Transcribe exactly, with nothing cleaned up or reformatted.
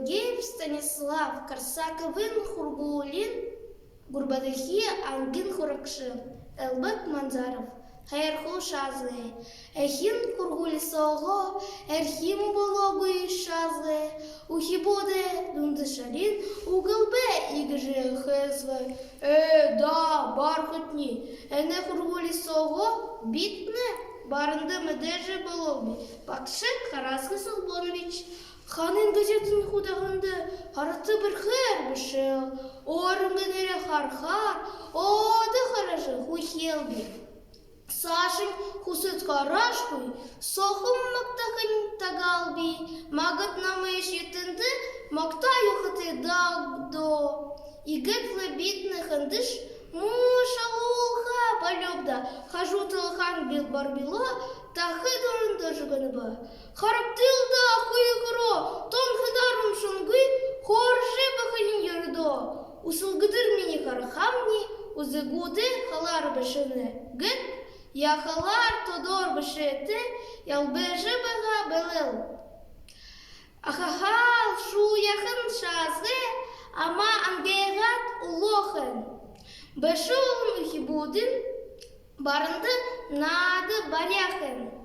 Сергеев Станислав, Корсаковын һургуулиин гурбадахи ангиин һурагша. Элбэг Манзаров. Һайрхуу шаазгай. Эхин һургуули соогоо эрхим болоогүй шаазгай. Үхибүүдэй дунда шарин үгэлбэ иигэжэ хэлэбэ: «Ээ даа, бархатни, энэ һургуули соогоо бидэ баранда мэдээжэ болообди». Багша Хараска Солбонович. Ханын газетын худаганда һарата бэрхээр бэшээл. Өөрынгөө нэрэ харахаар, одоо хаража хүхилби. Саашань хүсэд хараашагүй, сохом магтахань тагаалби. Магад намайе шэтэндэ магтаа ёһотой даа гү даа. Иигээд лэ бидэ хэндэшье муу шалуулха болёобди. Хажуу талаһаань би барбилаа, тахы дуран дожогонобо. Харагты даа, хүйхэрөө, тон хадаар уншангүй, хөөрэжэ байхань ердөө. Үсэлгэдэр минии харахамни, үзэгүүдээ халаар бэшэнэ гээд, яахалаар тодоор бэшээтэй, ялбажа байгаа бэлэйл. Ахаһаал шууяаһан шаазгай амаа ангайгаад үлөөхэн. Бэшэ олон үхибүүдынь баранда наада баряахэн.